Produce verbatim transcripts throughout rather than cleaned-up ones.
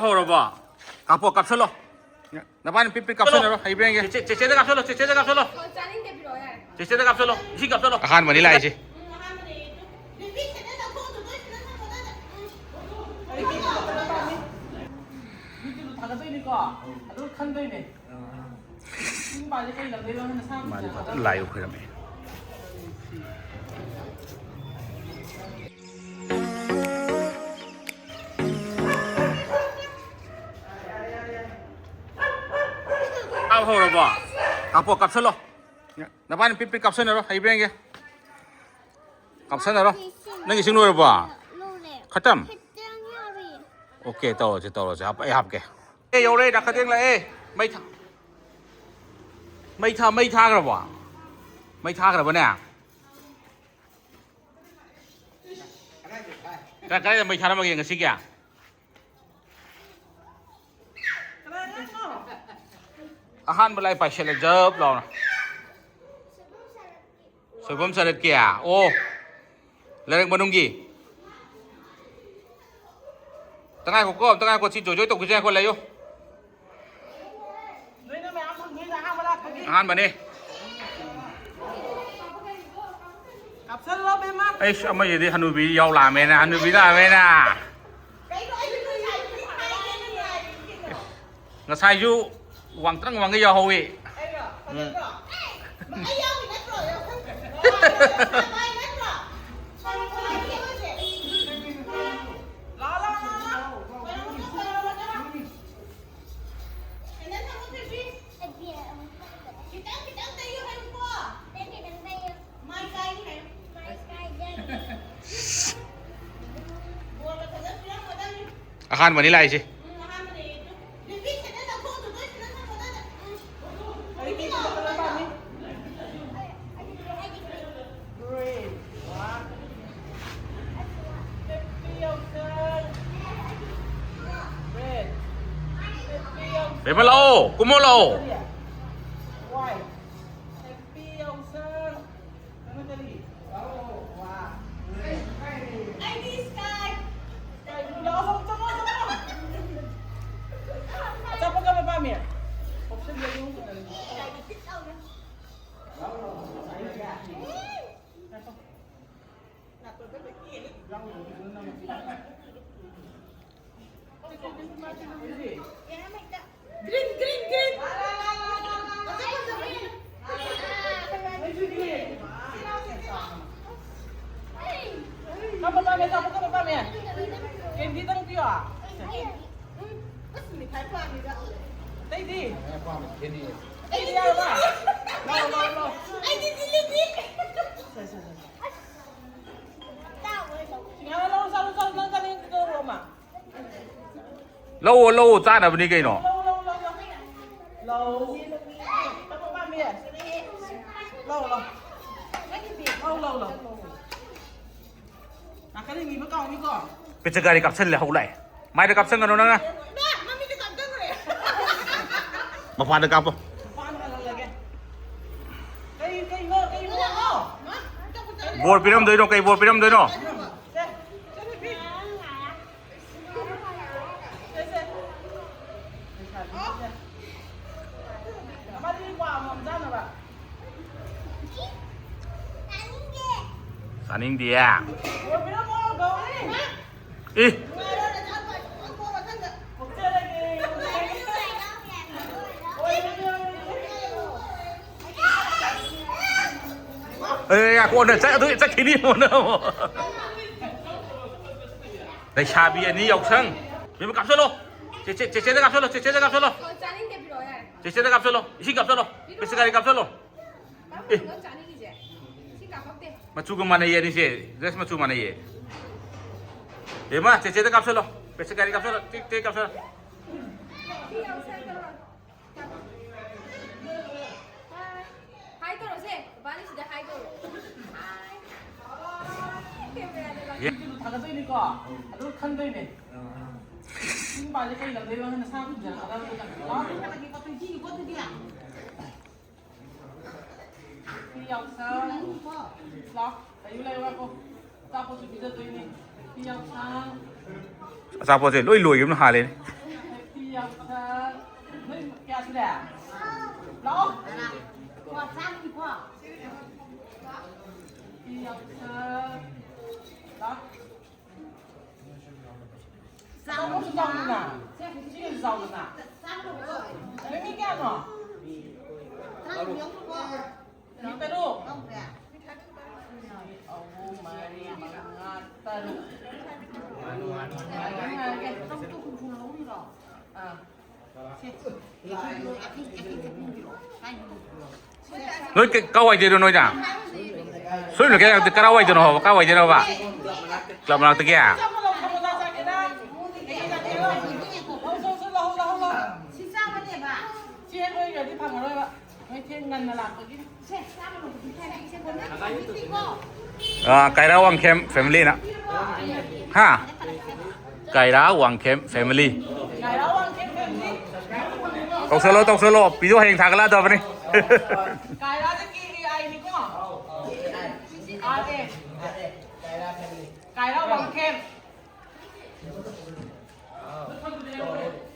ꯍꯧꯔꯕꯣ? ꯀꯥꯞꯄꯣ, ꯀꯥꯞꯁꯜꯂꯣ꯫ ꯅꯕꯥꯅꯤ ꯄꯤꯠ ꯄꯤꯠ ꯀꯥꯞꯁꯟꯅꯔꯣ, ꯍꯩꯕ꯭ꯔꯥ ꯌꯦꯡꯒꯦ꯫ ꯆꯦ-, ꯆꯦ-, ꯆꯦꯆꯦꯗ ꯀꯥꯞꯁꯜꯂꯣ, ꯆꯦꯆꯦꯗ ꯀꯥꯞꯁꯜꯂꯣ꯫ ꯍꯣꯏ, ꯆꯥꯅꯤꯡꯗꯦ, ꯄꯤꯔꯛꯑꯣ ꯌꯥꯔꯦ꯫ ꯆꯦꯆꯦꯗ ꯀꯥꯞꯁꯜꯂꯣ, ꯏꯁꯤꯡ ꯀꯥꯞꯁꯜꯂꯣ꯫ ꯑꯍꯥꯟꯕꯅꯤ ꯂꯥꯛꯏꯁꯦ꯫ ꯎꯝ, ꯑꯍꯥꯟꯕꯅꯦ꯫ ꯅꯨꯄꯤ ꯁꯦꯟꯗꯜ ꯂꯧꯊꯣꯛꯑꯣ, ꯅꯣꯏ ꯁꯦꯟꯗꯜ ꯊꯝꯃꯣ, ꯑꯗꯨꯋꯥꯏꯗ꯫ ꯎꯝ꯫ ꯑꯩ ꯃꯤꯠꯇꯨ ꯊꯥꯒꯠꯇꯣꯏꯅꯤꯀꯣ, ꯑꯗꯨꯒ ꯈꯟꯗꯣꯏꯅꯦ꯫ ꯃꯥꯗꯤ ꯐꯖꯅ ꯂꯥꯏ ꯈꯣꯏꯔꯝꯃꯦ꯫ ꯀꯥꯞ ꯍꯧꯔꯕꯣ? ꯀꯥꯞꯄꯣ, ꯀꯥꯞꯁꯜꯂꯣ꯫ ꯅꯕꯥꯅꯤ ꯄꯤꯠ ꯄꯤꯠ ꯀꯥꯞꯁꯟꯅꯔꯣ, ꯍꯩꯕ꯭ꯔꯥ ꯌꯦꯡꯒꯦ꯫ ꯀꯥꯞꯁꯟꯅꯔꯣ꯫ ꯅꯪ ꯏꯁꯤꯡ ꯂꯣꯏꯔꯕꯣ? ꯂꯣꯏꯔꯦ꯫ ꯈꯇꯝ? ꯈꯤꯇꯪ ꯌꯥꯎꯔꯤ꯫ ꯑꯣꯀꯦ, ꯇꯧꯔꯁꯦ, ꯇꯧꯔꯁꯦ꯫ ꯍꯥꯞ-, ꯑꯩ ꯍꯥꯞꯀꯦ꯫ ꯑꯦ, ꯌꯧꯔꯦ, ꯗꯥ ꯈꯗꯦꯡ ꯂꯥꯛꯑꯦ꯫ ꯃꯩ ꯊꯥ-, ꯃꯩ ꯊꯥ-, ꯃꯩ ꯊꯥꯈ꯭ꯔꯕꯣ? ꯃꯩ ꯊꯥꯈ꯭ꯔꯕꯅꯦ? ꯀ-, ꯀꯗꯥꯏꯗ ꯃꯩ ꯊꯥꯔꯝꯃꯒꯦ ꯉꯁꯤꯒꯤ? ꯑꯍꯥꯟꯕ ꯂꯥꯏ ꯄꯥꯏꯁꯤꯜꯂꯦ, ꯖꯞ ꯂꯥꯎꯅ꯫ ꯁꯣꯏꯕꯝ ꯁꯔꯠꯀꯤ? ꯑꯣ, ꯂꯩꯔꯛ ꯃꯅꯨꯡꯒꯤ꯫ ꯑꯝꯇ ꯉꯥꯏꯈꯣꯀꯣ, ꯑꯝꯇ ꯉꯥꯏꯈꯣ, ꯁꯤ ꯖꯣꯏ ꯖꯣꯏ ꯇꯧꯈꯤꯁꯦ, ꯉꯥꯏꯈꯣ, ꯂꯩꯌꯨ꯫ ꯅꯣꯏꯅ ꯃꯌꯥꯝ ꯐꯪꯗꯣꯏꯅꯦ ꯑꯍꯥꯟꯕ ꯂꯥꯛꯄꯒꯤ꯫ ꯑꯍꯥꯟꯕꯅꯦ꯫ ꯀꯥꯞꯁꯜꯂꯣ, ꯕꯦꯝꯃ꯫ ꯑꯩꯁ, ꯑꯃꯁꯤꯗꯤ ꯍꯅꯨꯕꯤ ꯌꯥꯎ ꯂꯥꯛꯑꯃꯦꯅ, ꯍꯅꯨꯕꯤ ꯂꯥꯛꯑꯃꯦꯅ꯫ ꯀꯩꯅꯣ, ꯑꯩꯗꯤ ꯉꯁꯥꯏꯗꯒꯤ ꯍꯥꯏꯒꯦꯅ ꯉꯥꯏꯔꯤꯅꯤ ꯀꯩꯅꯣ꯫ ꯉꯁꯥꯏꯁꯨ ꯋꯥꯡꯇ꯭ꯔꯪ ꯋꯥꯡꯒꯩ ꯌꯥꯎꯍꯧꯋꯤ꯫ ꯑꯩꯔꯣ? ꯎꯝ꯫ ꯐꯖꯗ꯭ꯔꯣ? ꯑꯩ ꯌꯥꯎꯔꯤ ꯅꯠꯇ꯭ꯔꯣ? ꯌꯥꯎꯁꯪ-, ꯌꯥꯎꯁꯪ ꯅꯠꯇ꯭ꯔꯣ? ꯂꯥꯛꯑꯣ, ꯂꯥꯛꯑꯣ, ꯂꯥꯛꯑꯣ, ꯂꯥꯛꯑꯣ꯫ ꯀꯩꯅꯣ ꯇꯧꯔꯣ, ꯀꯩꯅꯣ ꯇꯧꯔꯣ꯫ ꯁꯦꯟꯗꯜ ꯊꯝꯃꯣ, ꯕꯦꯕꯤ꯫ ꯈꯤꯇꯪ, ꯈꯤꯇꯪ ꯇꯩꯌꯨ ꯍꯥꯏꯌꯨꯀꯣ꯫ ꯃꯥꯏ ꯀꯥꯏꯅꯤ ꯍꯥꯏꯌꯨ꯫ ꯕꯣꯔꯒ ꯐꯖꯅ ꯄꯤꯔꯝꯒꯗꯕꯅꯤ꯫ ꯑꯍꯥꯟꯕꯅꯤ ꯂꯥꯛꯏꯁꯦ꯫ ꯎꯝ, ꯑꯍꯥꯟꯕꯅꯦ꯫ ꯕꯦꯕꯤ, ꯁꯦꯟꯗꯜ ꯂꯧꯊꯣꯛꯑꯣ, ꯅꯣꯏ ꯁꯦꯟꯗꯜ ꯊꯝꯃꯣ ꯑꯗꯥꯏꯗ꯫ ꯎꯝ꯫ ꯑꯩꯗꯤ ꯀꯩꯅꯣ ꯀꯂꯔ ꯄꯥꯝꯃꯤ꯫ Green. ꯋꯥ꯫ Happy ꯌꯥꯎꯁꯪ꯫ Red. Happy ꯌꯥꯎꯁꯪ꯫ ꯕꯦꯝꯃ ꯂꯥꯛꯑꯣ, ꯀꯨꯝꯃꯣ ꯂꯥꯛꯑꯣ꯫ White. Happy ꯌꯥꯎꯁꯪ꯫ ꯅꯪꯅ ꯀꯔꯤ? ꯋꯥ꯫ ꯑꯩꯗꯤ sky. Sky blue. ꯂꯥꯛꯑꯣ, ꯆꯪꯉꯣ, ꯆꯪꯉꯣ꯫ Green, green, green. ꯀꯔꯝꯕ ꯄꯥꯝꯃꯦ? ꯑꯆꯥꯄꯣꯠ ꯀꯔꯝꯕ ꯄꯥꯝꯃꯦ? ꯀꯦꯟꯗꯤꯗꯪ ꯄꯤꯌꯣ꯫ ꯑꯁ, ꯃꯤꯊꯥꯏ ꯄꯥꯝꯃꯤꯗ꯫ ꯑꯇꯩꯗꯤ? ꯑꯩꯅ ꯄꯥꯝꯕꯗꯤ ꯈꯦꯠꯅꯩꯌꯦ꯫ ꯑꯩꯗꯤ ꯌꯥꯔꯕ? ꯂꯧ, ꯂꯧ, ꯂꯧ꯫ ꯑꯩꯗꯤ ꯖꯤꯂꯤꯕꯤ꯫ ꯁꯦ, ꯁꯦ, ꯁꯦ꯫ ꯁꯤꯡꯍꯥꯔ ꯂꯧ, ꯆꯥꯔꯨ, ꯆꯥꯔꯨ, ꯅꯪ ꯆꯥꯅꯤꯡꯕꯗꯣ ꯂꯧꯔꯣ, ꯑꯃ꯫ ꯂꯧꯑꯣ, ꯂꯧꯑꯣ, ꯆꯥꯅꯕꯅꯤ ꯀꯩꯅꯣ꯫ ꯂꯧ, ꯂꯧ, ꯂꯧ, ꯂꯧ꯫ ꯂꯧ꯫ ꯆꯠꯄ ꯄꯥꯝꯃꯤ꯫ ꯂꯧ, ꯂꯧ꯫ ꯂꯧ, ꯂꯧ, ꯂꯧ꯫ ꯅꯥꯀꯟꯗ ꯃꯤꯕ ꯀꯥꯎꯅꯤꯀꯣ꯫ ꯄꯦꯆꯀꯥꯔꯤ ꯀꯥꯞꯁꯜꯂꯦ, ꯍꯧ ꯂꯥꯛꯑꯦ꯫ ꯃꯥꯏꯗ ꯀꯥꯞꯁꯟꯒꯅꯨ ꯅꯪꯅ꯫ ꯏꯃꯥ, ꯃꯃꯤꯠꯇ ꯀꯥꯞꯁꯟꯈ꯭ꯔꯦ꯫ ꯃꯄꯥꯟꯗ ꯀꯥꯞꯄꯣ꯫ ꯃꯄꯥꯟ ꯍꯜꯍꯜꯂꯒꯦ꯫ ꯀꯩ, ꯀꯩꯅꯣ, ꯀꯩꯅꯣ? ꯃꯥ, ꯕꯣꯔ ꯄꯤꯔꯝꯗꯣꯏꯅꯣ? ꯀꯩ ꯕꯣꯔ ꯄꯤꯔꯝꯗꯣꯏꯅꯣ? ꯁꯦ, ꯁꯦ, ꯅꯨꯄꯤ꯫ ꯁꯦ, ꯁꯦ꯫ ꯂꯩꯁꯥꯕꯤꯁꯦ꯫ ꯑꯃꯗꯤ ꯀ꯭ꯋꯥ ꯑꯃꯃꯝ ꯆꯥꯅꯕ꯫ ꯆꯥꯅꯤꯡꯗꯤꯌꯦ꯫ ꯕꯣꯔ ꯄꯤꯔꯝꯃꯣ, ꯒꯧꯔꯤ꯫ ꯏ꯫ ꯄꯣꯛꯆꯔꯒꯦ꯫ ꯑꯦ, ꯌꯥ, ꯀꯣꯟꯅ ꯆꯠ-, ꯑꯗꯨ ꯆꯠꯈꯤꯅꯤ, ꯀꯣꯟꯅ ꯑꯃꯨꯛ꯫ ꯂꯩꯁꯥꯕꯤ ꯑꯅꯤ ꯌꯥꯎꯁꯪ꯫ ꯃꯦꯝ, ꯀꯥꯞꯁꯜꯂꯣ꯫ ꯆꯦ-, ꯆꯦ-, ꯆꯦꯆꯦꯗ ꯀꯥꯞꯁꯜꯂꯣ, ꯆꯦꯆꯦꯗ ꯀꯥꯞꯁꯜꯂꯣ꯫ ꯑꯣ, ꯆꯥꯅꯤꯡꯗꯦ, ꯄꯤꯔꯛꯑꯣ ꯌꯥꯔꯦ꯫ ꯆꯦꯆꯦꯗ ꯀꯥꯞꯁꯜꯂꯣ, ꯏꯁꯤꯡ ꯀꯥꯞꯁꯜꯂꯣ꯫ ꯄꯤꯔꯛꯑꯣ꯫ ꯄꯤꯆꯀꯥꯔꯤ ꯀꯥꯞꯁꯜꯂꯣ꯫ ꯀꯔꯝꯕ ꯑꯦ꯫ ꯅꯣ ꯆꯥꯅꯤꯡꯉꯤꯁꯦ? ꯁꯤ ꯀꯥꯞꯄꯛꯇꯦ꯫ ꯃꯆꯨꯒ ꯃꯥꯟꯅꯩꯌꯦ ꯑꯅꯤꯁꯦ, ꯗ꯭ꯔꯦꯁ ꯃꯆꯨ ꯃꯥꯟꯅꯩꯌꯦ꯫ ꯕꯦꯝꯃ, ꯆꯦꯆꯦꯗ ꯀꯥꯞꯁꯜꯂꯣ, ꯄꯦꯆꯀꯥꯔꯤ ꯀꯥꯞꯁꯜꯂꯣ, ꯇꯤꯛ ꯇꯤꯛ ꯀꯥꯞꯁꯜꯂꯣ꯫ ꯁꯤ ꯌꯥꯎꯁꯪ ꯇꯧꯔꯣ꯫ ꯍꯥꯏ꯫ ꯍꯥꯏ ꯇꯧꯔꯣꯁꯦ, ꯕꯥꯅꯤ ꯁꯤꯗ ꯍꯥꯏ ꯇꯧꯔꯣ꯫ ꯍꯥꯏ꯫ ꯀꯦꯃꯦꯔꯥꯗ ꯂꯥꯛꯑꯣ꯫ ꯑꯦ꯫ ꯊꯥꯒꯠꯇꯣꯏꯅꯤꯀꯣ, ꯑꯗꯨꯒ ꯈꯟꯗꯣꯏꯅꯦ꯫ ꯁꯤ ꯅꯨꯄꯥꯁꯦ ꯀꯩ ꯂꯝꯗꯩꯅꯣ ꯍꯥꯏꯅ ꯅꯁꯥ ꯈꯪꯖꯔꯛꯀꯗꯕꯅꯤ꯫ ꯂꯥꯛꯑꯣ꯫ ꯍꯦꯄꯤ ꯌꯥꯎꯁꯪ꯫ ꯂꯥꯎ, ꯂꯩꯌꯨ, ꯂꯩꯌꯨ, ꯉꯥꯏꯈꯣ꯫ ꯑꯆꯥꯄꯣꯠꯁꯨ ꯄꯤꯖꯗꯣꯏꯅꯦ꯫ ꯍꯦꯄꯤ ꯌꯥꯎꯁꯪ꯫ ꯑꯆꯥꯄꯣꯠꯁꯦ ꯂꯣꯏ ꯂꯣꯏꯈꯤꯕꯅ ꯍꯥꯜꯂꯦꯅꯦ꯫ ꯍꯦꯄꯤ ꯌꯥꯎꯁꯪ꯫ ꯅꯣꯏ ꯀꯌꯥ ꯁꯨꯔꯦ? ꯂꯥꯛꯑꯣ꯫ ꯍꯦꯄꯤ ꯌꯥꯎꯁꯪ꯫ ꯂꯥꯎ꯫ ꯆꯥꯎꯕꯁꯨ ꯆꯥꯎꯗꯅ, ꯁꯦ, ꯁꯤꯒꯁꯨ ꯆꯥꯎꯗꯅ꯫ ꯅꯣꯏ ꯃꯤ ꯀꯌꯥꯅꯣ? ꯃꯤ ꯇꯔꯨꯛ꯫ ꯑꯍꯨꯝ, ꯃꯔꯤ, ꯃꯉꯥ, ꯇꯔꯨꯛ꯫ ꯉꯥꯏꯔꯒꯦ, ꯉꯥꯏꯔꯒꯦ꯫ ꯑꯥ꯫ ꯅꯣꯏ ꯀ- ꯀꯥꯋꯥꯏꯗꯩꯅꯣ ꯅꯣꯏꯅ? ꯁꯣꯏꯅ ꯀꯌꯥ ꯀꯥꯋꯥꯏꯗꯅꯣ ꯍꯣꯕ? ꯀꯥꯋꯥꯏꯗꯅꯣꯕ? ꯀ꯭ꯂꯕ ꯃꯅꯥꯛꯇꯒꯤ? ꯁꯤ ꯅꯣꯏꯒꯗꯤ ꯐꯪꯉꯔꯣꯏꯕ꯫ ꯅꯣꯏ ꯊꯦꯡ ꯉꯟꯅ ꯂꯥꯛꯄꯒꯤꯅꯤ꯫ ꯑꯥ, ꯀꯥꯏꯔꯥ ꯋꯥꯡꯈꯦꯝ ꯐꯦꯃꯤꯂꯤꯅ꯫ ꯍꯥ? ꯀꯥꯏꯔꯥ ꯋꯥꯡꯈꯦꯝ ꯐꯦꯃꯤꯂꯤ꯫ ꯇꯧꯁꯜꯂꯣ, ꯇꯧꯁꯜꯂꯣ꯫ ꯄꯤꯗꯣ ꯍꯌꯦꯡ ꯊꯥꯒꯠꯂꯛꯑꯗꯕꯅꯤ꯫ ꯀꯥꯏꯔꯥꯗ K A ꯑꯥꯏꯅꯤꯀꯣ? R A. ꯀꯥꯏꯔꯥ Wangkhem.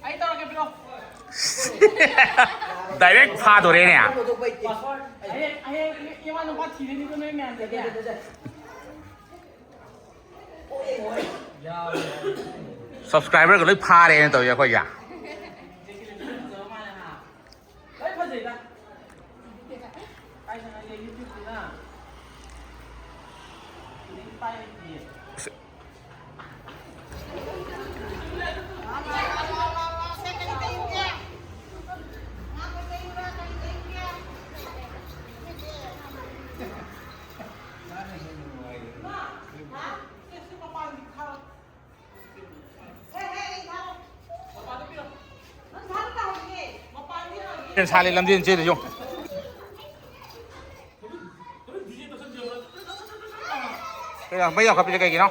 ꯑꯩ ꯇꯧꯔꯒꯦ, ꯄꯤꯔꯛꯑꯣ꯫ ꯗꯥꯏꯔꯦꯛ ꯐꯥꯗꯣꯔꯦꯅꯦ꯫ ꯍꯌꯦꯡ, ꯍꯌꯦꯡ ꯏꯃꯥ ꯅꯨꯄꯥ ꯊꯤꯔꯅꯤꯀꯣ ꯅꯣꯏ ꯃꯌꯥꯝꯗꯒꯤ꯫ ꯁꯕꯁꯀ꯭ꯔꯥꯏꯕꯔꯒ ꯂꯣꯏ ꯐꯥꯔꯦꯅ ꯇꯧꯏ ꯑꯩꯈꯣꯏꯒꯤ꯫ ꯂꯣꯏ ꯐꯖꯩꯗ꯫ ꯀꯥꯏꯗꯅꯣ ꯑꯩ YouTube ꯇꯨꯅ꯫ ꯑꯗꯒꯤ ꯄꯥꯏ ꯂꯩꯇꯤꯌꯦ꯫ ꯁꯥꯂꯦ ꯂꯝꯖꯦꯟ ꯆꯦꯜꯂꯤꯁꯦ ꯌꯦꯡꯉꯨ꯫ ꯀꯩꯅꯣ, ꯃꯩ ꯌꯥꯝꯈꯠꯄꯤꯁꯦ ꯀꯩꯒꯤꯅꯣ?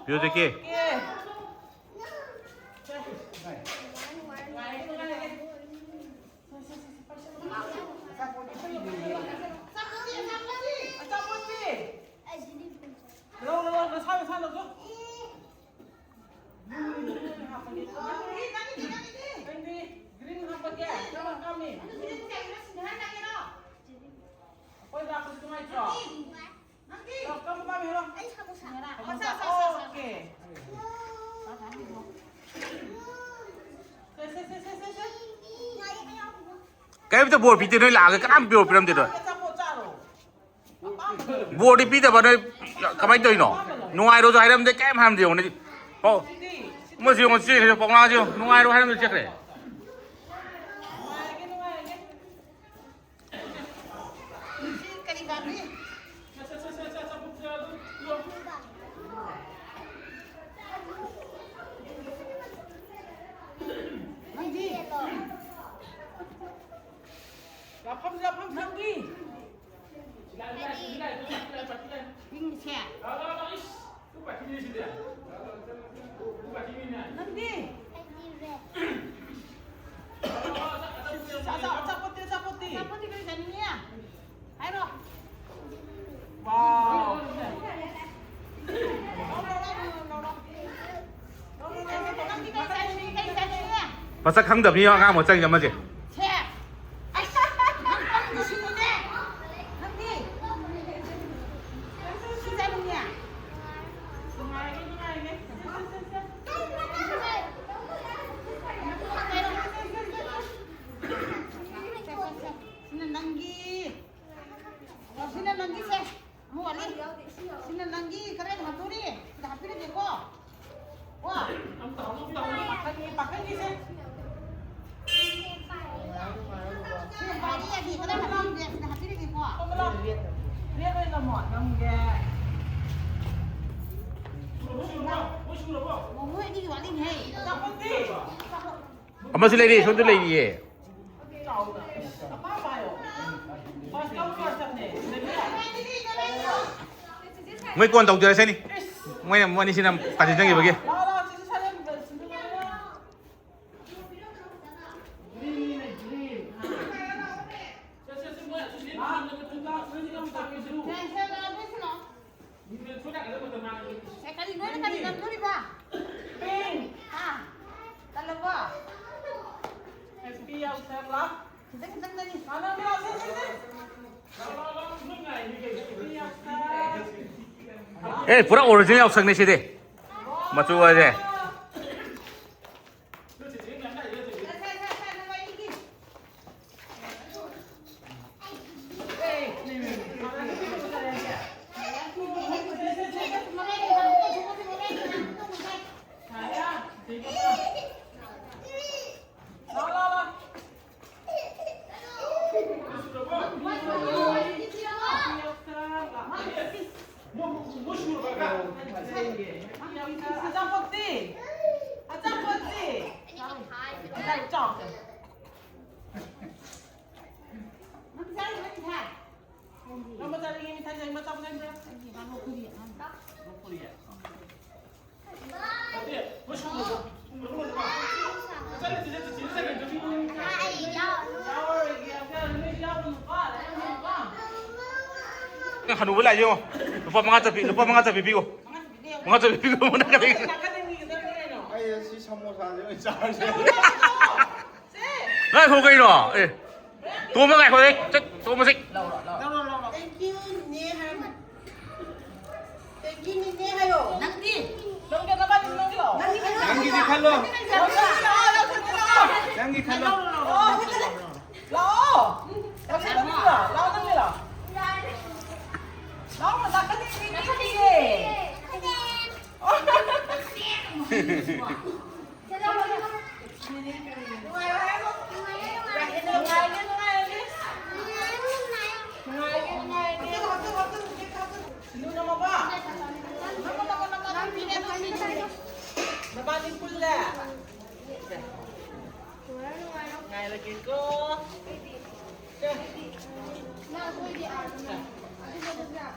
ꯄꯤꯌꯣ ꯖꯦꯀꯦ꯫ ꯀꯩꯝꯇ ꯕꯣꯔ ꯄꯤꯗꯦ, ꯅꯣꯏ ꯂꯥꯛꯑꯒ ꯀꯅꯥꯝ ꯕꯣꯔ ꯄꯤꯔꯝꯗꯦ ꯅꯣꯏ꯫ ꯕꯣꯔꯗꯤ ꯄꯤꯗꯕ ꯅꯣꯏ꯫ ꯀꯃꯥꯏꯅ ꯇꯧꯔꯤꯅꯣ? ꯅꯨꯡꯉꯥꯏꯔꯣꯁꯨ ꯍꯥꯏꯔꯝꯗꯦ, ꯀꯩꯝ ꯍꯥꯏꯔꯝꯗꯦ꯫ ꯌꯦꯡꯉꯣ ꯅꯣꯏ꯫ ꯄꯥꯎ꯫ ꯃꯣꯏꯁꯨ ꯌꯦꯡꯉꯣ ꯆꯦꯟꯈ꯭ꯔꯦ, ꯄꯥꯎꯅꯥꯁꯨ ꯌꯦꯡꯉꯣ ꯅꯨꯡꯉꯥꯏꯔꯣ ꯍꯥꯏꯔꯝꯗꯦ ꯆꯠꯈ꯭ꯔꯦ꯫ ꯅꯪꯗꯤ? ꯂꯥꯛꯐꯝ, ꯂꯥꯛꯐꯝ ꯅꯪꯗꯤ? ꯄꯤꯡꯁꯦ꯫ ꯅꯪꯗꯤ? ꯑꯆꯥ-, ꯑꯆꯥ-, ꯑꯆꯥꯄꯣꯠꯇꯤ, ꯑꯆꯥꯄꯣꯠꯇꯤ? ꯑꯆꯥꯄꯣꯠꯇꯤ ꯀꯔꯤ ꯆꯥꯅꯤꯡꯉꯤ? ꯍꯥꯏꯔꯣ꯫ ꯋꯥꯎ꯫ ꯅꯪꯗꯤ ꯀꯔꯤ ꯆꯥꯅꯤꯡꯉꯤ? ꯀꯔꯤ ꯆꯥꯅꯤꯡꯉꯤ? ꯃꯁꯛ ꯈꯪꯗꯕꯅꯤ ꯑꯉꯥꯡ ꯃꯆꯥ ꯑꯃꯁꯦ꯫ ꯁꯦ꯫ ꯑꯩ ꯅꯪ ꯄꯪꯕꯁꯤꯅꯅꯦ꯫ ꯅꯪꯗꯤ? ꯁꯤ ꯆꯥꯅꯤꯡꯉꯦ? ꯅꯨꯡꯉꯥꯏꯔꯦ, ꯅꯨꯡꯉꯥꯏꯔꯦ꯫ ꯁꯤꯅ ꯅꯪꯒꯤ꯫ ꯁꯤꯅ ꯅꯪꯒꯤꯁꯦ꯫ ꯑꯃꯨꯛ ꯋꯥꯠꯂꯤ꯫ ꯁꯤꯅ ꯅꯪꯒꯤ ꯀꯗꯥꯏꯗ ꯍꯥꯞꯇꯣꯔꯤ? ꯁꯤꯗ ꯍꯥꯞꯄꯤꯔꯒꯦꯀꯣ꯫ ꯀꯣ? ꯄꯥꯈꯪꯒꯤ, ꯄꯥꯈꯪꯒꯤꯁꯦ꯫ ꯁꯤ ꯍꯥꯏꯔꯤ ꯌꯥꯗꯦ꯫ ꯀꯗꯥꯏ ꯍꯥꯞꯄꯤꯔꯒꯦ? ꯁꯤꯗ ꯍꯥꯞꯄꯤꯔꯒꯦꯀꯣ꯫ ꯀꯣꯃꯂꯥ, ꯔꯦꯠ ꯑꯣꯏꯅ ꯅꯝꯃꯣ, ꯅꯝꯒꯦ꯫ ꯃꯣꯃꯣ ꯑꯅꯤꯒꯤ ꯋꯥꯠꯂꯤꯅꯦꯍꯦ꯫ ꯑꯆꯥꯄꯣꯠꯇꯤ? ꯑꯃꯁꯨ ꯂꯩꯔꯤ, ꯁꯣꯝꯗ ꯂꯩꯔꯤꯌꯦ꯫ ꯃꯣꯏ ꯀꯣꯟ ꯇꯧꯖꯔꯁꯅꯤ꯫ ꯃꯣꯏꯅ, ꯃꯣꯏ ꯑꯅꯤꯁꯤꯅ ꯀꯥꯆꯤꯟ ꯆꯪꯈꯤꯕꯒꯤ꯫ ꯀꯔꯤ ꯅꯣꯏꯅ ꯀꯔꯤ ꯅꯝꯊꯨꯔꯤꯕ? ꯍꯥ? ꯇꯜꯂꯕꯣ? ꯈꯤꯇꯪ ꯈꯤꯇꯪꯗꯅꯤ꯫ ꯑꯦ, ꯄꯨꯔꯥ ꯑꯣꯔꯤꯖꯤꯅꯦꯜ ꯌꯥꯎꯁꯪꯅꯤ ꯁꯤꯗꯤ꯫ ꯃꯆꯨ ꯍꯥꯏꯁꯦ꯫ ꯑꯆꯥꯄꯣꯠꯇꯤ? ꯑꯆꯥꯄꯣꯠꯇꯤ? ꯆꯥꯎ꯫ ꯅꯪ ꯃꯆꯥꯅꯤꯒꯤ ꯃꯤꯊꯥꯏ ꯆꯥꯅꯤꯡꯕ ꯑꯆꯥꯄꯣꯠ ꯂꯩꯕ꯭ꯔꯥ? ꯅꯪ ꯍꯅꯨꯕ ꯂꯥꯛꯑꯦ ꯌꯦꯡꯉꯣ꯫ ꯂꯨꯄꯥ ꯃꯉꯥ ꯆꯠꯄꯤ, ꯂꯨꯄꯥ ꯃꯉꯥ ꯆꯠꯄꯤ ꯄꯤꯌꯣ꯫ ꯃꯉꯥ ꯆꯠꯄꯤ ꯄꯤꯌꯣ, ꯃꯉꯥ ꯆꯠꯄꯤ ꯄꯤꯌꯣ꯫ ꯑꯩ ꯁꯤ ꯁꯃꯣꯁꯥꯁꯦ ꯑꯣꯏꯅ ꯆꯥꯔꯁꯦ꯫ ꯉꯥꯏꯈꯣ ꯀꯩꯅꯣ? ꯑꯦ꯫ ꯇꯣꯝꯕ ꯉꯥꯏꯈꯣ, ꯑꯦ꯫ ꯆꯠ, ꯇꯣꯝꯕ ꯆꯠ꯫ Thank you, ꯅꯦ ꯍꯥꯏꯔꯝꯃꯣ꯫ Thank you, ꯅꯦ ꯍꯥꯏꯌꯣ꯫ ꯅꯪꯗꯤ? ꯅꯪꯒꯤ ꯅꯕꯥꯅꯤ ꯅꯪꯒꯤ ꯂꯥꯛꯑꯣ꯫ ꯅꯪꯒꯤꯗꯤ ꯈꯜꯂꯣ꯫ ꯌꯥꯎꯁꯪꯗꯤ ꯂꯥꯛꯑꯣ, ꯌꯥꯎꯁꯪꯗꯤ ꯂꯥꯛꯑꯣ꯫ ꯅꯪꯒꯤ ꯈꯜꯂꯣ꯫ ꯂꯥꯛꯑꯣ, ꯍꯧꯖꯤꯛ ꯂꯥꯛꯑꯣ꯫ ꯂꯥꯛꯑꯣ, ꯅꯪꯒꯤ ꯂꯥꯛꯑꯣ꯫ ꯂꯥꯛꯑꯣ, ꯂꯥꯛꯀꯅꯤ, ꯃꯤ ꯄꯤꯔꯤꯌꯦ꯫ ꯅꯕꯥꯅꯤ ꯄꯨꯜꯂꯦ꯫ ꯉꯥꯏꯔꯒꯦꯀꯣ꯫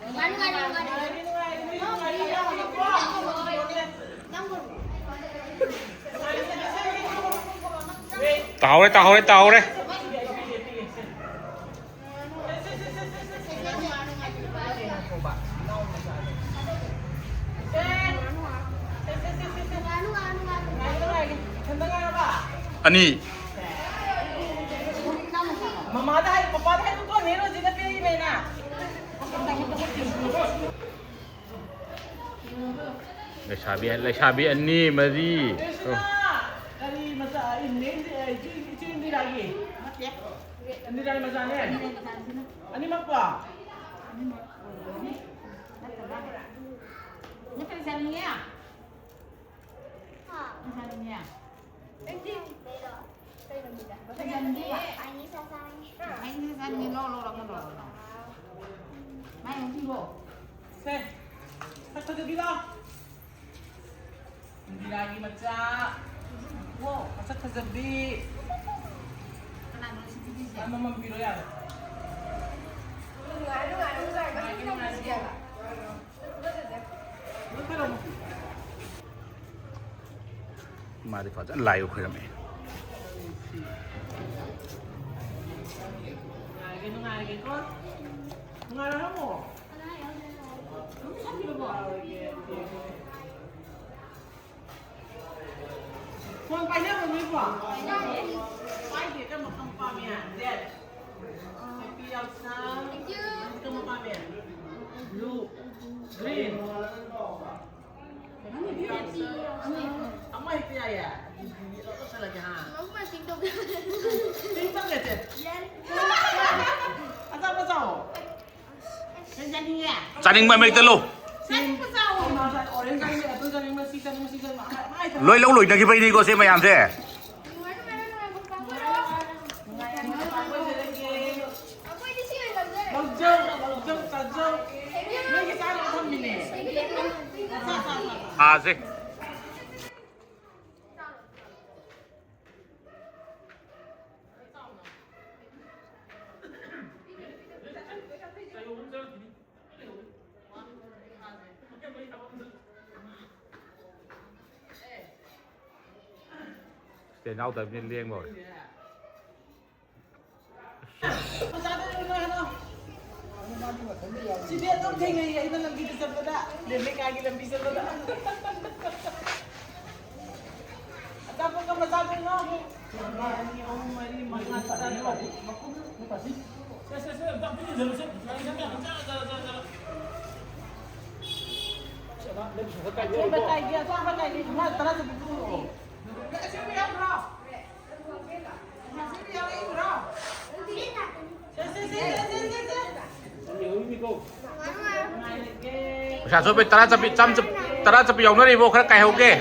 ꯅꯨꯡꯉꯥꯏ, ꯅꯨꯡꯉꯥꯏ, ꯅꯨꯡꯉꯥꯏ, ꯅꯨꯡꯉꯥꯏ, ꯅꯨꯡꯉꯥꯏ, ꯅꯨꯡꯉꯥꯏ, ꯅꯨꯡꯉꯥꯏ, ꯅꯨꯡꯉꯥꯏ꯫ ꯇꯥꯍꯧꯔꯦ, ꯇꯥꯍꯧꯔꯦ, ꯇꯥꯍꯧꯔꯦ꯫ ꯑꯅꯤ꯫ ꯃꯃꯥꯗ ꯍꯥꯏ, ꯄꯄꯥꯗ ꯍꯥꯏꯌꯨꯀꯣ, ꯅꯦ ꯔꯣꯖꯤꯅ ꯄꯤꯔꯤꯕꯅꯦꯅ꯫ ꯂꯩꯁꯥꯕꯤ, ꯂꯩꯁꯥꯕꯤ ꯑꯅꯤ, ꯃꯔꯤ꯫ ꯀꯔꯤ ꯃꯆꯥ? ꯏꯅꯦ, ꯏꯆꯦ, ꯏꯆꯦ ꯏꯟꯗꯤꯔꯥꯒꯤ? ꯏꯟꯗꯤꯔꯥꯒꯤ ꯃꯆꯥꯅꯦ? ꯑꯅꯤꯃꯛꯄꯣ? ꯅꯠꯇ꯭ꯔꯒ? ꯅꯠꯇ꯭ꯔꯒ ꯆꯥꯅꯤꯡꯉꯦ? ꯍꯥ? ꯆꯥꯅꯤꯡꯉꯦ? ꯅꯪꯗꯤ? ꯐꯖꯅꯗꯤ? ꯑꯩꯅ ꯆꯥꯅꯤꯡꯉꯦ, ꯂꯧ, ꯂꯧꯔꯣ, ꯑꯃ ꯂꯧꯔꯣ, ꯂꯧ꯫ ꯃꯥꯏ ꯑꯃꯨꯛ ꯄꯤꯔꯣ꯫ ꯁꯦ, ꯁꯛ ꯐꯖꯕꯤ ꯂꯥꯎ꯫ ꯏꯟꯗꯤꯔꯥꯒꯤ ꯃꯆꯥ꯫ ꯋꯣ, ꯃꯁꯛ ꯐꯖꯕꯤ꯫ ꯀꯅꯥꯅꯣ ꯁꯤ ꯄꯤꯕꯤꯁꯦ? ꯑꯃꯃꯝ ꯄꯤꯔꯣ ꯌꯥꯔꯦ꯫ ꯅꯨꯡꯉꯥꯏꯔꯦ, ꯅꯨꯡꯉꯥꯏꯔꯦ, ꯅꯨꯡꯉꯥꯏꯔꯦ꯫ ꯅꯨꯡꯉꯥꯏꯔꯦ, ꯅꯨꯡꯉꯥꯏꯔꯦ꯫ ꯃꯥꯗꯤ ꯐꯖꯅ ꯂꯥꯏꯒ ꯈꯣꯏꯔꯝꯃꯦ꯫ ꯅꯨꯡꯉꯥꯏꯔꯒꯦ, ꯅꯨꯡꯉꯥꯏꯔꯒꯦꯀꯣ꯫ ꯅꯨꯡꯉꯥꯏꯔꯣ, ꯅꯪꯕꯨ? ꯑꯗꯨꯝ ꯁꯥꯕꯤꯔꯕꯣ? ꯐꯣꯟ ꯄꯥꯏꯅꯕ꯭ꯔꯣ ꯅꯣꯏꯕꯣ? ꯄꯥꯏꯗꯦ꯫ ꯀꯔꯝꯕ ꯄꯥꯝꯃꯤ? ꯔꯦꯗ꯫ ꯍꯦꯄꯤ ꯌꯥꯎꯁꯪ꯫ ꯀꯔꯝꯕ ꯄꯥꯝꯃꯤ? ꯕ꯭ꯂꯨ꯫ ꯒ꯭ꯔꯤꯟ꯫ ꯍꯦꯄꯤ ꯌꯥꯎꯁꯪ꯫ ꯑꯃ ꯍꯦꯛꯇ ꯌꯥꯏꯌꯦ꯫ ꯑꯗꯨꯗꯤ ꯂꯣꯏ ꯇꯧꯁꯜꯂꯒꯦ, ꯍꯥ? ꯄꯤꯡ ꯇꯧꯒꯦ꯫ ꯄꯤꯡ ꯇꯧꯒꯦ, ꯆꯦ꯫ ꯌꯥꯔꯦ꯫ ꯑꯆꯥꯄꯣꯠ ꯆꯥꯎ꯫ ꯆꯥꯅꯤꯡꯕ ꯑꯃ ꯍꯦꯛꯇ ꯂꯧ꯫ ꯂꯣꯏ ꯂꯧ ꯂꯣꯏꯅꯈꯤꯕꯩꯅꯤꯀꯣ ꯁꯤ ꯃꯌꯥꯝꯁꯦ꯫ ꯑꯥꯁꯦ꯫ ꯏꯅꯥꯎ ꯇꯥꯕꯤꯅ ꯂꯦꯡꯕ ꯍꯧꯔꯦ꯫ ꯁꯤꯗꯤ ꯑꯗꯨꯝ ꯊꯦꯡꯅꯩꯌꯦ ꯑꯩꯅ ꯂꯝꯕꯤꯗ ꯆꯠꯄꯗ, ꯂꯩꯀꯥꯏꯒꯤ ꯂꯝꯕꯤ ꯆꯠꯄꯗ꯫ ꯑꯆꯥꯄꯣꯠ ꯀꯔꯝꯕ ꯆꯥꯗꯣꯏꯅꯣ? ꯑꯃ, ꯑꯅꯤ, ꯑꯍꯨꯝ, ꯃꯔꯤ, ꯃꯉꯥ, ꯇꯔꯥ, ꯇꯔꯥꯅꯤꯄꯥꯜ꯫ ꯁꯦ, ꯁꯦ, ꯁꯦ, ꯑꯝꯇ ꯏꯟꯁꯤꯜꯂꯨꯁꯦ꯫ ꯆꯠꯂꯣ, ꯆꯠꯂꯣ, ꯆꯠꯂꯣ, ꯆꯠꯂꯣ꯫ ꯑꯆꯥꯄꯣꯠ ꯀꯥꯏꯒꯦ, ꯑꯆꯥꯄꯣꯠ ꯀꯥꯏꯒꯦ꯫ ꯏꯃꯥ, ꯇꯔꯥ ꯆꯠꯄꯤ ꯄꯨꯔꯛꯑꯣ꯫ ꯑꯁꯤꯕꯨ ꯌꯥꯎꯕ꯭ꯔꯣ? ꯄꯩꯁꯥ ꯆꯣꯞꯄꯤ ꯇꯔꯥ ꯆꯠꯄꯤ, ꯆꯥꯝ ꯆꯠ-, ꯇꯔꯥ ꯆꯠꯄꯤ ꯌꯥꯎꯅꯔꯤꯕꯣ? ꯈꯔ ꯀꯥꯏꯍꯧꯒꯦ꯫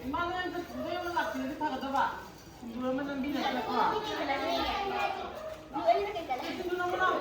ꯏꯃꯥ, ꯅꯣꯏ ꯑꯝꯇ ꯅꯣꯏ ꯑꯃ ꯂꯥꯛꯄꯤꯔꯗꯤ ꯐꯒꯗꯕ꯫ ꯁꯤꯡꯖꯨ ꯑꯃ ꯅꯝꯕꯤꯔꯒꯀꯣ꯫ ꯁꯤꯡꯖꯨ ꯅꯝꯃꯣ ꯂꯥꯎ꯫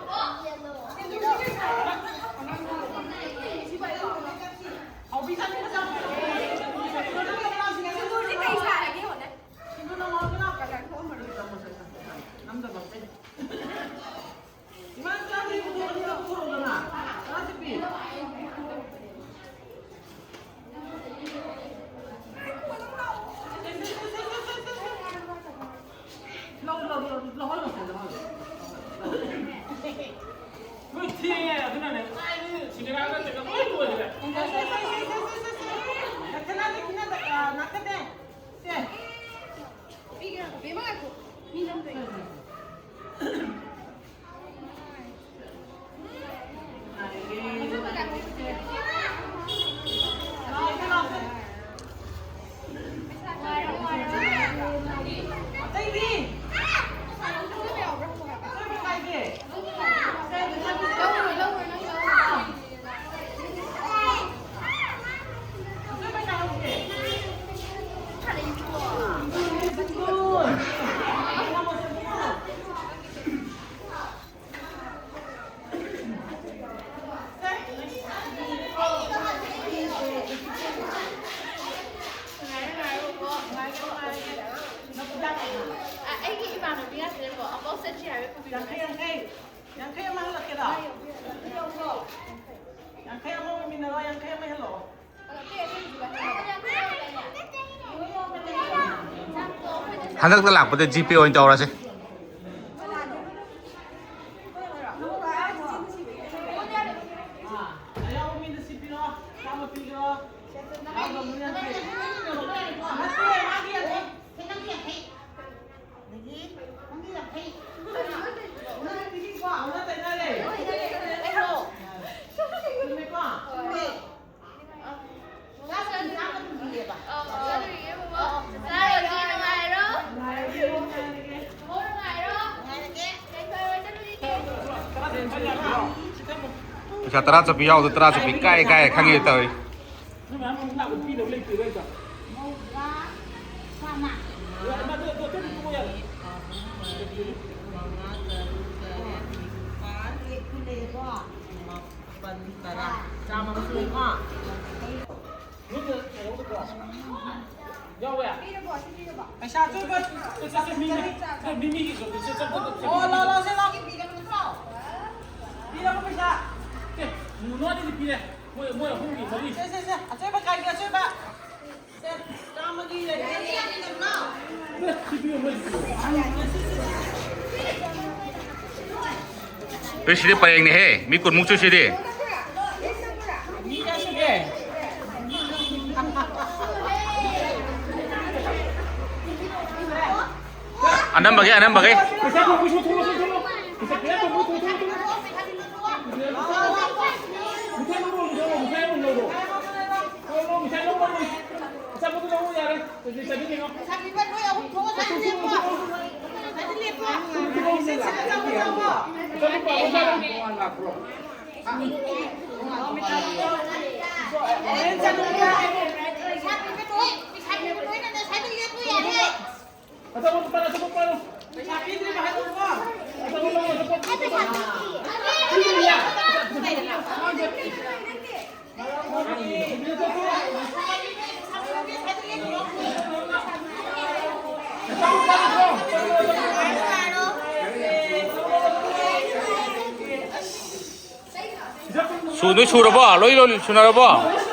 ꯌꯥꯡꯈꯩ, ꯌꯥꯡꯈꯩ꯫ ꯌꯥꯡꯈꯩ ꯑꯃ ꯍꯜꯂꯛꯀꯦꯔꯣ? ꯌꯥꯡꯈꯩ ꯑꯃ ꯑꯣꯏꯃꯤꯟꯅꯔꯣ, ꯌꯥꯡꯈꯩ ꯑꯃ ꯍꯦꯜꯂꯛꯑꯣ꯫ ꯍꯟꯗꯛꯇ ꯂꯥꯛꯄꯗ ꯖꯤꯄꯦ ꯑꯣꯏꯅ ꯇꯧꯔꯁꯦ꯫ ꯑꯌꯥꯎꯕ ꯃꯤꯗ ꯁꯤ ꯄꯤꯔꯣ, ꯆꯥꯝꯃ ꯄꯤꯔꯣ꯫ ꯌꯥꯎꯗꯕ ꯃꯤꯅ ꯌꯥꯡꯈꯩ꯫ ꯅꯠꯇꯦ, ꯃꯥꯒꯤ ꯌꯥꯡꯈꯩ꯫ ꯑꯗꯒꯤ ꯅꯪꯒꯤ ꯌꯥꯡꯈꯩ꯫ ꯅꯪꯒꯤ ꯄꯤꯔꯤꯀꯣ? ꯑꯣꯟꯅ ꯇꯩꯅꯔꯦ꯫ ꯆꯨꯝꯃꯦꯀꯣ? ꯆꯨꯝꯃꯦ꯫ ꯆꯥꯛ ꯆꯥꯛ ꯆꯥꯛ ꯑꯗꯨꯝ ꯄꯤꯌꯦꯕ꯫ ꯑꯧ, ꯑꯧ꯫ ꯆꯥꯔꯨꯔꯁꯤ, ꯅꯨꯡꯉꯥꯏꯔꯣ? ꯅꯨꯡꯉꯥꯏꯔꯒꯦ, ꯅꯨꯡꯉꯥꯏꯔꯒꯦ꯫ ꯅꯨꯡꯉꯥꯏꯔꯣ? ꯅꯨꯡꯉꯥꯏꯔꯒꯦ꯫ ꯀꯩ ꯇꯧꯔ ꯆꯠꯂꯨꯁꯤꯒꯦ? ꯄꯩꯁꯥ ꯇꯔꯥ ꯆꯠꯄꯤ ꯌꯥꯎꯗ ꯇꯔꯥ ꯆꯠꯄꯤ ꯀꯥꯏ ꯀꯥꯏ ꯈꯪꯉꯦ ꯇꯧꯔꯤ꯫ ꯅꯣꯏ ꯃꯌꯥꯝ ꯑꯃꯨꯛ ꯂꯥꯛꯄ ꯄꯤꯗꯧ ꯂꯩꯇꯦ ꯀꯩꯗ? ꯃꯧꯗ꯭ꯔꯥ ꯆꯥꯝꯃ꯫ ꯌꯥꯔꯦ, ꯃꯗꯨ, ꯑꯗꯨ, ꯑꯗꯨ, ꯑꯗꯨ ꯌꯥꯔꯦ꯫ ꯑꯍꯨꯝ, ꯃꯔꯤ, ꯃꯉꯥ, ꯇꯔꯨꯛ, ꯇꯔꯦꯠ, ꯅꯤꯄꯥꯜ, ꯃꯥꯄꯜ, ꯇꯔꯥ꯫ ꯆꯥꯝꯃ ꯑꯃ ꯁꯨꯔꯦꯀꯣ? ꯅꯣꯏꯗ ꯀꯩꯅꯣ ꯎꯗ꯭ꯔꯣ? ꯌꯥꯎꯋꯦ? ꯄꯩꯁꯥ ꯑꯆꯣꯏꯕ ꯆꯠ, ꯆꯠ, ꯆꯠ, ꯃꯤ, ꯃꯤ, ꯆꯠ, ꯃꯤ, ꯃꯤꯒꯤ ꯆꯠ, ꯆꯠ, ꯆꯠ, ꯆꯠ, ꯆꯠ꯫ ꯑꯣ, ꯂꯥꯎ, ꯂꯥꯎ, ꯁꯦ, ꯂꯥꯎ꯫ ꯄꯤꯔꯕ ꯄꯩꯁꯥ? ꯑꯦ, ꯅꯣꯅꯣꯗꯤ ꯄꯤꯔꯦ꯫ ꯃꯣꯏ, ꯃꯣꯏ ꯑꯍꯨꯝꯒꯤ ꯃꯔꯤ꯫ ꯁꯦ, ꯁꯦ, ꯁꯦ, ꯑꯆꯣꯏꯕ ꯀꯥꯏꯒꯤ ꯑꯆꯣꯏꯕ꯫ ꯁꯦ, ꯆꯥꯝꯃꯒꯤ ꯂꯩꯔꯦ꯫ ꯑꯦ, ꯁꯤ ꯄꯤꯌꯨ, ꯃꯣꯏ꯫ ꯑꯦ, ꯁꯤꯗꯤ ꯄꯔꯦꯡꯅꯦꯍꯦ, ꯃꯤ ꯀꯨꯟꯃꯨꯛ ꯁꯨꯏꯁꯤꯗꯤ꯫ ꯃꯤ ꯀꯌꯥ ꯁꯨꯒꯦ? ꯑꯅꯝꯕꯒꯤ, ꯑꯅꯝꯕꯒꯤ꯫ ꯄꯩꯁꯥ ꯊꯣꯛꯄꯁꯨ ꯊꯣꯛꯂꯛꯑꯣ, ꯊꯣꯛꯂꯛꯑꯣ꯫ ꯄꯩꯁꯥ ꯈꯤꯇꯪ ꯊꯣꯛꯄꯁꯨ ꯊꯣꯛꯂꯛꯑꯣ, ꯊꯣꯛꯂꯛꯑꯣ꯫ ꯃꯨꯊꯠꯂꯣ, ꯃꯨꯊꯠꯂꯣ, ꯃꯨꯊꯠꯂꯣ, ꯃꯨꯊꯠꯂꯣ꯫ ꯂꯧꯔꯣ, ꯃꯨꯊꯠꯂꯣ, ꯂꯧꯔꯣ꯫ ꯑꯆꯥꯄꯣꯠꯇꯣ ꯂꯧꯔꯣ ꯌꯥꯔꯦ꯫ ꯆꯠꯂꯤ, ꯆꯠꯂꯤ ꯀꯩꯅꯣ꯫ ꯂꯩꯁꯥꯕꯤ ꯅꯣꯏ ꯑꯍꯨꯝ ꯊꯣꯛꯑꯣ, ꯁ꯭ꯋꯥꯏꯗ ꯂꯦꯞꯄꯣ꯫ ꯁ꯭ꯋꯥꯏꯗ ꯂꯦꯞꯄꯣ꯫ ꯂꯩꯁꯥꯕꯤ ꯅꯣꯏ, ꯂꯩꯁꯥꯕꯤ ꯅꯣꯏꯅꯅꯦ, ꯁ꯭ꯋꯥꯏꯗ ꯂꯦꯞꯄꯣ ꯌꯥꯔꯦ꯫ ꯑꯆꯥꯄꯣꯠ ꯄꯥꯏꯔꯣ, ꯑꯆꯥꯄꯣꯠ ꯄꯥꯏꯔꯣ꯫ ꯄꯩꯁꯥ ꯄꯤꯗ꯭ꯔꯤꯕ ꯍꯥꯏꯗꯣꯛꯑꯣ꯫ ꯑꯆꯥꯄꯣꯠ ꯄꯥꯏꯔꯣ, ꯑꯆꯥꯄꯣꯠ꯫ ꯄꯤꯗ꯭ꯔꯤꯕ꯫ ꯅꯣꯏ ꯁꯨꯔꯕꯣ? ꯂꯣꯏ, ꯂꯣꯏ ꯁꯨꯅꯔꯕꯣ?